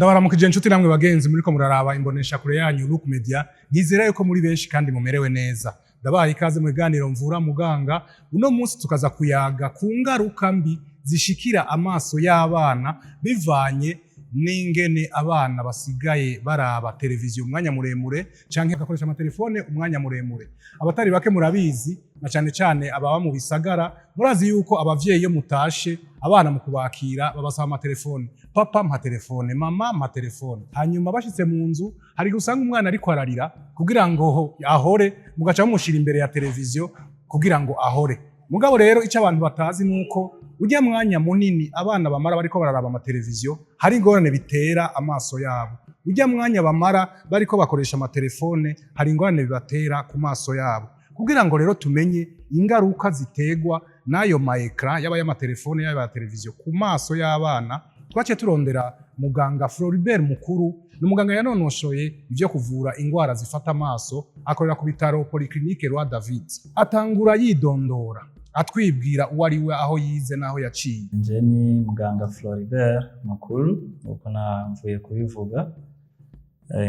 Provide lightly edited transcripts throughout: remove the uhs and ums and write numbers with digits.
Ndabaramukije inshuti namwe bagenzi muriko muraraba imbonesha kure yanyu Look Media. Nizera yuko muri benshi kandi mumerewe neza. Ndabaha ikaze mu biganiro Mvura Muganga. Uno munsi tukaza kuyaga ku ngaruka mbi zishikira amaso y'abana bivanye n'ingene abana basigaye baraba televiziyo umwanya muremure canke bagakoresha amatelefone umwanya muremure. Abatari bake murabizi, na cane cane ababa mu bisagara, murazi yuko abavyeyi iyo mutashe, abana mu kubakira babasaba amatelefone: "Papa, mpa telefone, mama, mpa telefone." Hanyuma bashitse mu nzu, hari igihe usanga umwana ariko ararira, kugira ngo ahore mugaca mumushira imbere ya televiziyo kugira ngo ahore. Mugabo rero icyo abantu batazi nuko ujya mwanya munini abana bamara bariko bararaba amateleviziyo hari ingorane bitera amaso yabo. Ujya mwanya bamara bariko bakoresha amatelefone hari ingorane bibatera ku maso yabo. Kugira ngo rero tumenye ingaruka ziterwa n'ayo ma écran, yaba y'amatelefone, yaba ya televiziyo, ku maso y'abana, twaciye turondera muganga Floribert Mukuru. Ni umuganga yanonoshoye ivyo kuvura ingwara zifata amaso, akorera ku bitaro Polyclinique Roi David. Atangura yidondora, atwibwira uwo ari we, aho yize n'aho yaciye. Nje ni muganga Floribert Mukuru, uko namvuye kubivuga.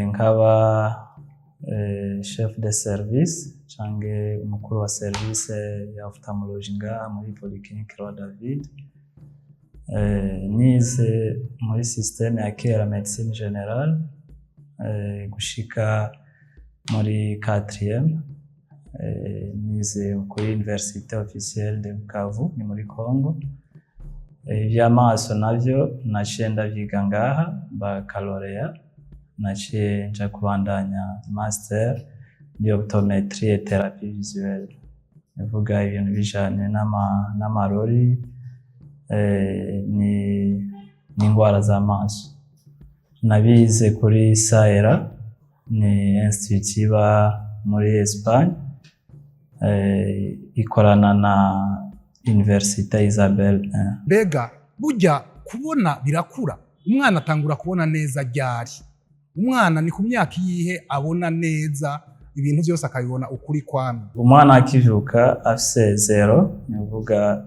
Nkaba chef de service canke umukuru wa service ya ophtalmologie ngaha muri Polyclinique Roi David. Nize muri système ya kera, médecine générale, gushika muri quatrième. Nize kuri Université officielle de Bukavu, ni muri Congo. Ivy'amaso navyo naciye ndavyiga ngaha, baccalauréat, naciye nja kubandanya master muri optométrie et thérapie visuelle, ivuga ibintu bijanye n'amarori ni n'ingwara z'amaso. Nabize kuri Saera, ni institut iba muri Espagne, ikorana na Université Isabel I. Mbega burya kubona birakura? Umwana atangura kubona neza ryari? Umwana ni ku myaka iyihe abona neza ibintu byose, akabibona ukuri kwamye? Umwana akivuka afise 0, ni ukuvuga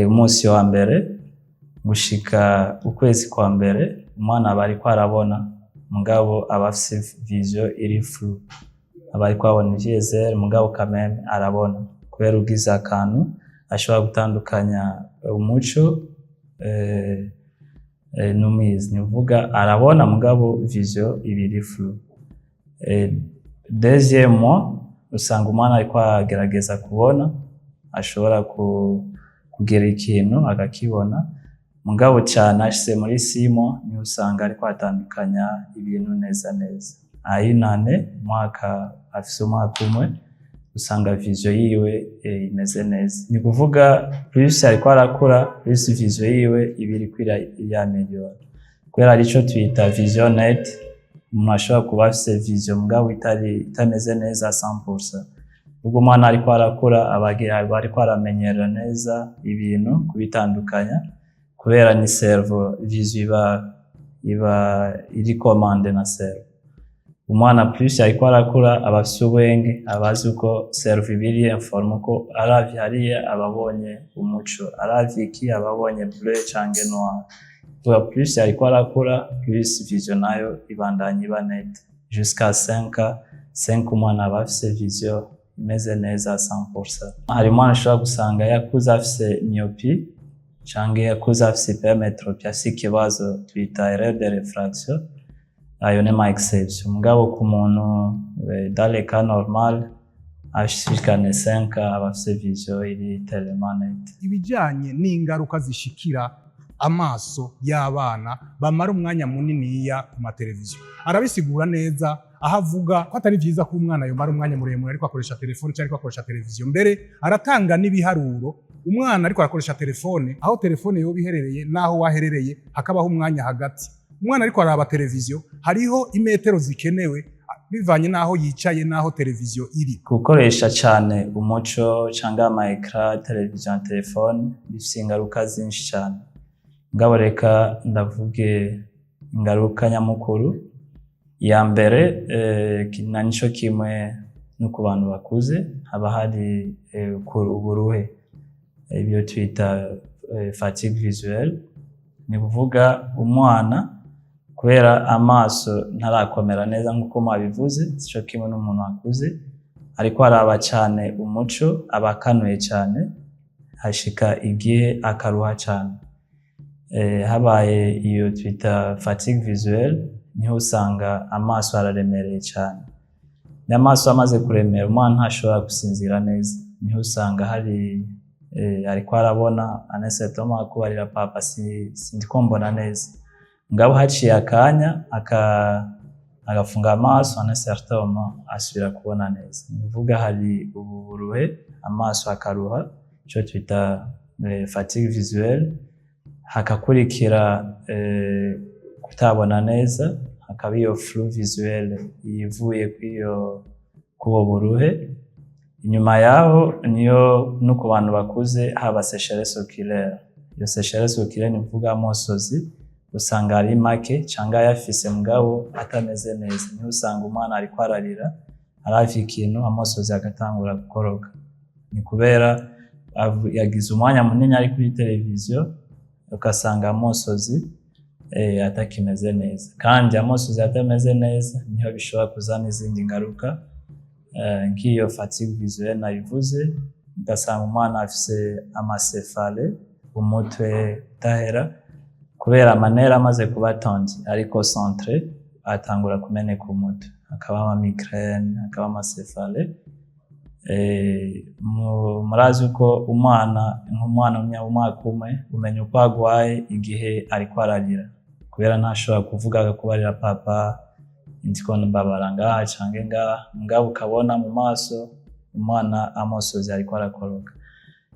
umunsi wa mbere gushika ukwezi kwa mbere, umwana aba ariko arabona, mugabo aba afise vision iri flou, aba ariko abona ivyezere, mugabo quand même arabona, kubera ugize akantu ashobora gutandukanya umuco n'umwiza. Ni ukuvuga arabona, mugabo vision iba iri flou. Deuxième mois usanga umwana ariko agerageza kubona, ashobora kugira ikintu akakibona, mugabo cane ashitse muri 6 mois niho usanga ariko atandukanya ibintu neza neza. Ayinane umwaka, afise umwaka umwe, usanga vision yiwe imeze neza. Ni kuvuga plus ariko arakura, plus vision yiwe iba iriko iraméliora, kubera arico twita vision nette. Umuntu ashobora kuba afise vision mugabo itari itameze neza 100%. Ubwo umwana ariko arakura, aba ariko aramenyera neza ibintu kubitandukanya, kubera ni cerveau, vision iba iri commandée na cerveau. Umwana plus ariko arakura, aba afise ubwenge, aba azi uko cerveau iba iri informée, ko aravye hariya aba abonye umuco, aravye iki aba abonye bleu canke noir. Kuvuga plus ariko arakura, plus vision nayo ibandanya iba nette jusqu'à 5 ans. 5, umwana aba afise vision imeze neza 100%. Hari umwana ushobora gusanga yakuze afise myopie canke yakuze afise hypermétropie, afise ikibazo twita erreur de réfraction. Ayo ni ma exception, mugabo ku muntu, dans les cas normal, ashikane 5 aba afise vision iri tellement nette. Ibijyanye n'ingaruka zishikira amaso y'abana bamara umwanya muniniya ku mateleviziyo, arabisigura neza, aho avuga ko atari byiza ko umwana yomara umwanya muremure ariko akoresha telefone cyangwa ariko akoresha televiziyo. Mbere aratanga n'ibiharuro: umwana ariko arakoresha telefone, aho telefone yoba iherereye n'aho waherereye hakabaho umwanya hagati. Umwana ariko araba televiziyo, hariho imetero zikenewe bivanye n'aho yicaye n'aho televiziyo iri. Gukoresha cyane umuco cyangwa ama écran, televiziyo na telefone, bifise ingaruka zinshi cyane. Ngabo reka ndavuge ingaruka nyamukuru. Ya mbere, na nico kimwe no ku bantu bakuze, haba hari uburuhe, ibyo twita fatigue visuelle. Ni kuvuga umwana Kubera amaso ntarakomera neza nk'uko mwabivuze, sico kimwe n'umuntu akuze, ariko araba cane umuco, aba akanuye cane, hashika igihe akaruha cane. Habaye iyo twita fatigue visuelle, niho usanga amaso araremereye cane. N'amaso amaze kuremera, umwana ntashobora gusinzira neza. Niho usanga hari ariko arabona anesetoma akubarira: "Papa, sindiko mbona neza." Mugabo haciye akanya agafunga amaso, à un certain moment asubira kubona neza. Ni ukuvuga hari ubu buruhe, amaso akaruha, ico twita fatigue visuelle, hakakurikira kutabona neza, hakaba iyo flou visuelle ivuye kw'iyo kubo buruhe. Inyuma yaho niyo no ku bantu bakuze haba sécheresse oculaire. Iyo sécheresse oculaire ni ukuvuga amosozi usanga ari make canke ayafise mugabo atameze neza. Niho usanga umwana ariko ararira, aravye ikintu, amosozi agatangura gukoroka. Ni kubera yagize umwanya munini ari kuri televiziyo, ugasanga amosozi atakimeze neza. Kandi amosozi atameze neza niho bishobora kuzana izindi ngaruka, nk'iyo fatigue visuelle nabivuze, ugasanga umwana afise ama céphalées, umutwe udahera, kubera ama nerfs amaze kuba tendu, ariko concentré, atangura kumeneka umutwe, hakaba ama migraine, hakaba ama céphalées. Murazi ko umwana, nk'umwana w'umwaka umwe, umenya uko agwaye igihe ariko ararira, kubera ntashobora kuvuga akakubarira: "Papa, ndiko mbabara ngaha canke ngaha." Mugabo ukabona mu maso umwana amosozi ariko arakoroka.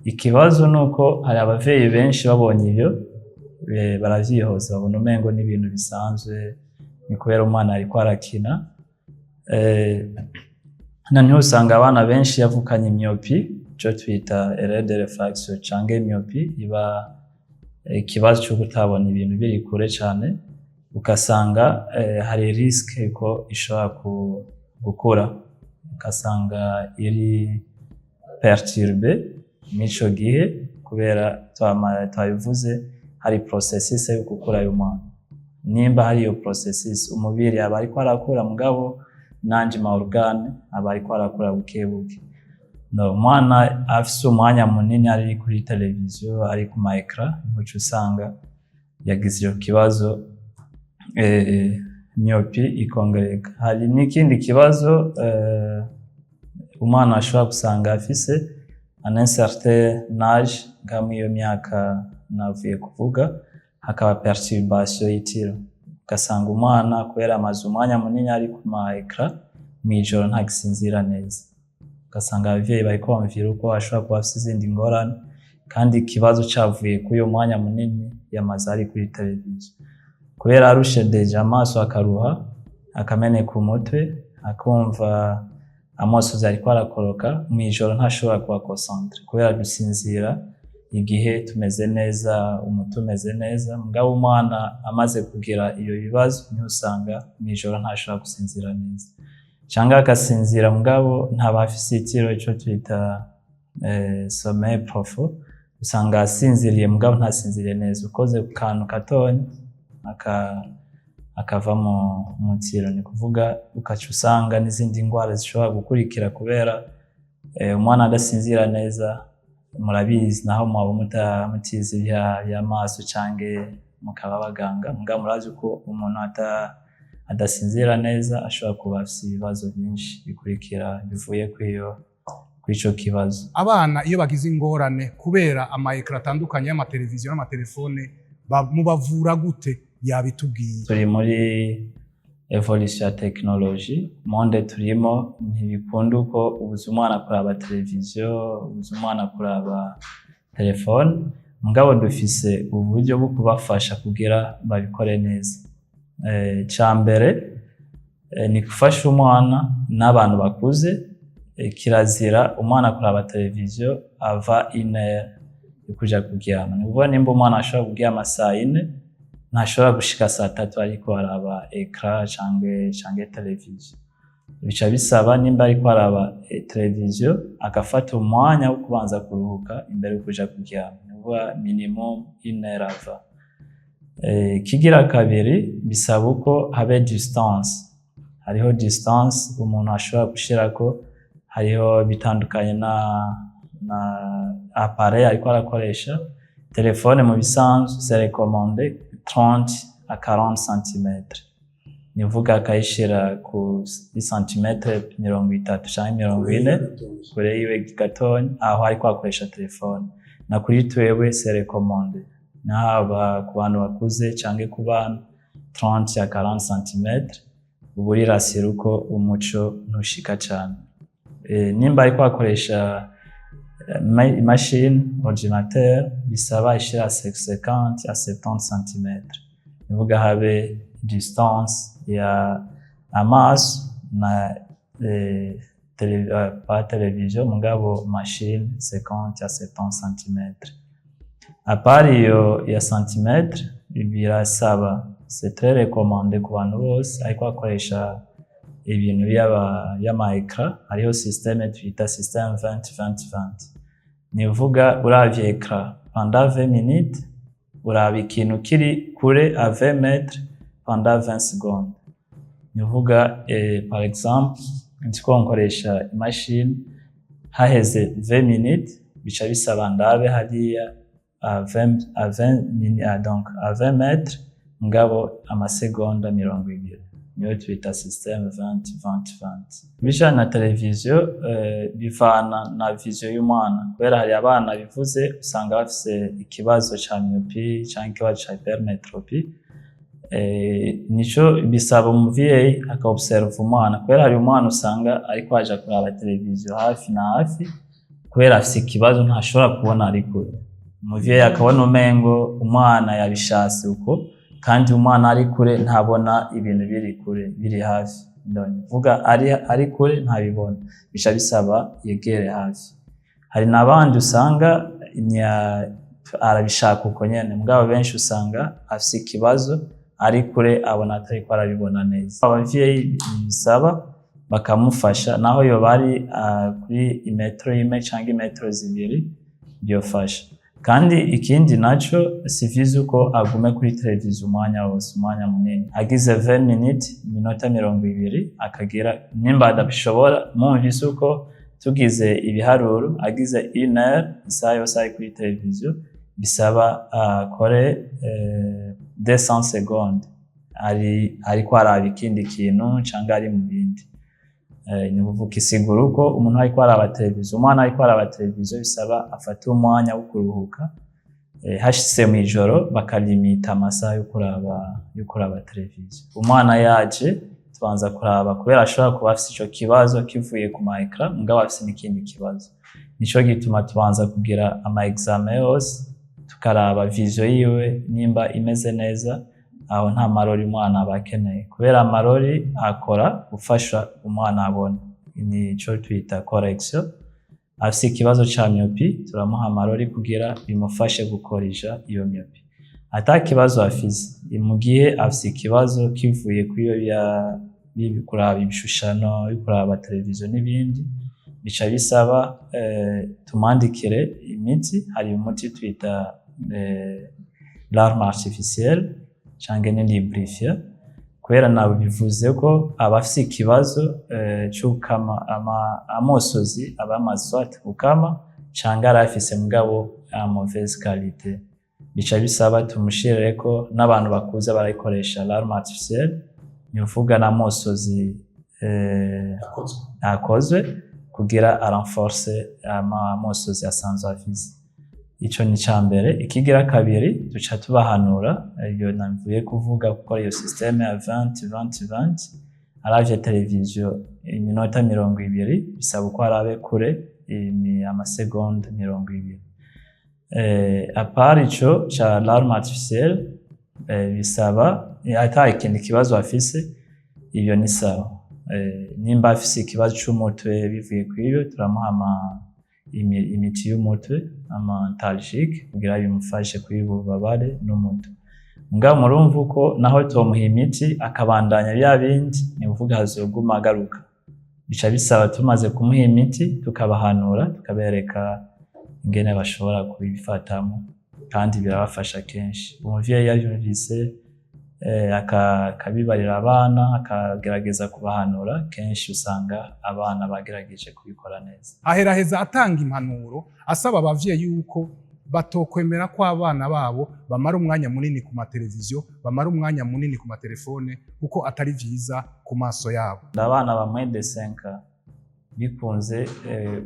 Ikibazo nuko hari abavyeyi benshi babonye ivyo baravyihoza, babona umengo n'ibintu bisanzwe, ni kubera umwana ariko arakina. Noneho usanga abana benshi yavukanye myopie, ico twita erreur de réfraction canke myopie, iba ikibazo co kutabona ibintu biri kure cane, ugasanga hari risque ko ishobora gukura, ugasanga iri perturbée mw'ico gihe, kubera twabivuze hari processus yo gukura y'umwana. Nimba hari iyo processus, umubiri aba ariko arakura, mugabo nanje ma organe aba ariko arakura buke buke. No, umwana afise umwanya munini ari kuri televiziyo, ari ku ma écran, niho uca usanga yagize iyo kibazo, myopie ikongereka. Hari n'ikindi kibazo umwana ashobora gusanga afise à un certain âge, nka mw'iyo myaka navuye kuvuga, hakaba perturbation y'itiro, ugasanga umwana kubera amaze umwanya munini ari ku ma écran, mw'ijoro ntagisinzira neza, ugasanga abavyeyi bariko bamuvira uko ashobora kuba afise izindi ngorane, kandi ikibazo cavuye kuri uyo mwanya munini yamaze ari kuri televiziyo. Kubera arushe déjà, amaso akaruha, akameneka umutwe, akumva amosozi ariko arakoroka, mw'ijoro ntashobora kuba concentré, kubera gusinzira igihe tumeze neza, umutwe umeze neza. Mugabo umwana amaze kugira iyo bibazo, niho usanga mw'ijoro ntashobora gusinzira neza, canke agasinzira mugabo ntaba afise itiro, ico twita sommeil profond. Usanga asinziriye mugabo ntasinziriye neza, ukoze ku kantu gatonya akava mu tiro. Ni kuvuga ukaca usanga n'izindi ndwara zishobora gukurikira, kubera umwana adasinzira neza. Murabizi, naho mwaba mutizi ivy'amaso canke mukaba abaganga, mugabo murazi ko umuntu adasinzira neza ashobora kuba afise ibibazo vyinshi bikurikira bivuye kw'ico kibazo. Abana iyo bagize ingorane kubera ama écran atandukanye y'amateleviziyo n'amatelefone, mubavura gute? Yabitubwiye. Turi muri évolution ya technologie, monde turimo ntibikunda uko ubuza umwana kuraba televiziyo, ubuza umwana kuraba telefone, mugabo dufise uburyo bwo kubafasha kugira babikore neza. Ica mbere ni gufasha umwana n'abantu bakuze. Kirazira umwana kuraba televiziyo avant une heure yo kuja kuryama. Ni ukuvuga nimba umwana ashobora kuryama saa 4, ntashobora gushika saa 3 ariko araba écran canke televiziyo. Bica bisaba nimba ariko araba televiziyo, agafata umwanya wo kubanza kuruhuka imbere yo kuja kuryama, ni ukuvuga minimum une heure avant. Kigira kabiri, bisaba uko habe distance. Hariho distance umuntu ashobora gushirako, hariho bitandukanye na appareil ariko arakoresha. Telefone mu bisanzwe c'est recommandé 30 à 40 cm, nivuga akayishira ku santimetero 30 canke 40 kure yiwe gatonya aho ariko akoresha telefone. Na kuri twewe c'est recommandé, haba ku bantu bakuze canke ku bana, 30 à 40 cm, uba uri rassuré uko umuco ntushika cane. Nimba ariko akoresha imashini, ordinateur, bisaba ishira 50 à 70 cm, nivuga habe distance ya amaso na pas televiziyo, mugabo machine, 50 à 70 cm. À part iyo ya centimètre, birasaba, c'est très recommandé ku bantu bose ariko akoresha ibintu y'ama écran, hariho système twita système 20 20 20. Nivuga uravye écran pendant 20 minutes, uraba ikintu kiri kure à 20 mètres pendant 20 secondes. Nivuga par exemple ndiko nkoresha imashini, haheze 20 minutes bica bisaba ndabe hariya à 20, à 20 donc à 20 mètres, mugabo amasegonda 20. Niyo twita système 20 20 20. Bijanye na televiziyo, bivana na vision y'umwana, kubera hari abana bivuze usanga bafise ikibazo ca myopie canke ikibazo ca hypermétropie. Nico bisaba umuvyeyi aka observa umwana, kubera hari umwana usanga ariko aja kuraba televiziyo hafi na hafi, kubera afise ikibazo ntashobora kubona ari kure. Umuvyeyi akabona umengo umwana yabishatse uko, kandi umwana ari kure ntabona ibintu biri kure, biri hafi. Vuga ari kure ntabibona, bica bisaba yegere hafi. Hari n'abandi usanga arabishaka uko nyene, mugabo benshi usanga afise ikibazo, ari kure abona atariko arabibona neza. Abavyeyi bisaba bakamufasha, naho yoba ari kuri imetero imwe canke imetero 2, byofasha. Kandi ikindi naco, si vyiza uko agume kuri televiziyo umwanya wose, umwanya munini. Agize 20 minutes, iminota 20, akagira nimba adabishobora, mwumvise uko tugize ibiharuro, agize une heure, isaha yose ari kuri televiziyo, bisaba akore 200 secondes ari ariko araba ikindi kintu canke ari mu bindi. Ni ukuvuga isigura uko umuntu ariko araba televiziyo, umwana ariko araba televiziyo, bisaba afate umwanya wo kuruhuka. Hashitse mw'ijoro bakalimita amasaha yo kuraba televiziyo. Umwana yaje tubanza kuraba, kubera ashobora kuba afise ico kibazo kivuye ku ma écran, mugabo afise n'ikindi kibazo. Nico gituma tubanza kugira ama examen yose, tukaraba vision yiwe nimba imeze neza. Aho nta marori umwana aba akeneye, kubera amarori akora gufasha umwana abona, nico twita correction. Afise ikibazo ca myopie, turamuha amarori kugira bimufashe gukorija iyo myopie. Ata kibazo afise, mu gihe afise ikibazo kivuye kuri iyo kuraba ibishushano, kuraba televiziyo n'ibindi, bica bisaba tumwandikire imiti. Hari umuti twita larme artificielle canke ni lubrifiant, kubera nabivuze ko aba afise ikibazo c'ukama amosozi aba amaze soit gukama canke arayafise mugabo en mauvaise qualité, bica bisaba tumushireko. N'abantu bakuze barayikoresha larme artificielle, ni ukuvuga n'amosozi akozwe kugira a renforce amosozi asanzwe afise. Ico ni ica mbere. Ikigira kabiri, duca tubahanura iyo navuye kuvuga, gukora iyo système ya 20 20 20. Aravye televiziyo iminota 20, bisaba uko arabe kure amasegonda 20. À part ico ca larme artificielle, bisaba ata ikindi kibazo afise, iyo ni sawa. Nimba afise ikibazo c'umutwe bivuye kw'ivyo, turamuha imiti y'umutwe, ama antalgique, kugira bimufashe kuri ububabare n'umutwe. Mugabo murumva uko naho tomuha imiti akabandanya vya bindi, ni ukuvuga azoguma agaruka. Bica bisaba tumaze kumuha imiti tukabahanura, tukabereka ingene bashobora kubifatamo. Kandi birabafasha kenshi. Umuvyeyi yavyumvise, akabibarira abana, akagerageza kubahanura, kenshi usanga abana bagerageje kubikora neza. Aheraheza atanga impanuro, asaba abavyeyi yuko batokwemera ko abana babo bamara umwanya munini ku mateleviziyo, bamara umwanya munini ku matelefone, kuko atari vyiza ku maso yabo. Abana ba moins de 5, bikunze,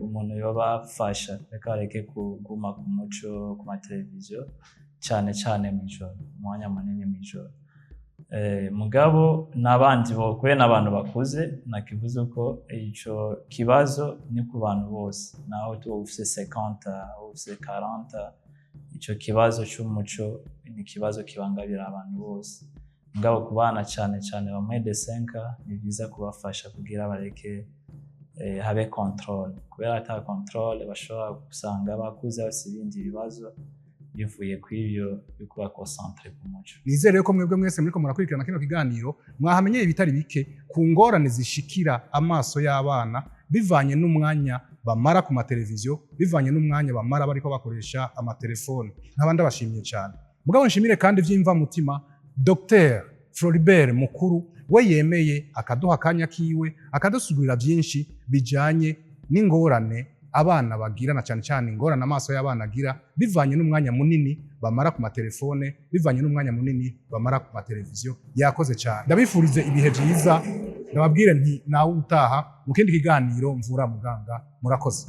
umuntu yobafasha reka bareke kuguma ku muco, ku mateleviziyo, cane cane mw'ijoro, umwanya munini mw'ijoro. Mugabo n'abandi bo kubera n'abantu bakuze, nakivuze ko ico kibazo ni ku bantu bose, naho tuba ufise 50, ufise 40, ico kibazo c'umuco ni ikibazo kibangamira abantu bose. Mugabo ku bana, cane cane ba moins de 5, ni vyiza kubafasha kugira bareke, habe contrôle, kubera ata contrôle bashobora gusanga bakuze bafise ibindi bibazo bivuye kw'ivyo byo kuba concentré ku muco. Nizere ko mwebwe mwese muriko murakurikirana kino kiganiro mwahamenyeye ibitari bike ku ngorane zishikira amaso y'abana bivanye n'umwanya bamara ku mateleviziyo, bivanye n'umwanya bamara bariko bakoresha amatelefone. Nkaba ndabashimiye cyane. Mugabo nshimire kandi vy'imvamutima Dr Floribert Mukuru, we yemeye akaduha akanya kiwe, akadusigurira byinshi bijanye n'ingorane abana bagira, na cyane cyane ingorane amaso y'abana agira bivanye n'umwanya munini bamara ku matelefone, bivanye n'umwanya munini bamara ku mateleviziyo. Yakoze cyane. Ndabifurize ibihe byiza, ndababwire nti nawe utaha mu kindi kiganiro Mvura Muganga. Murakoze.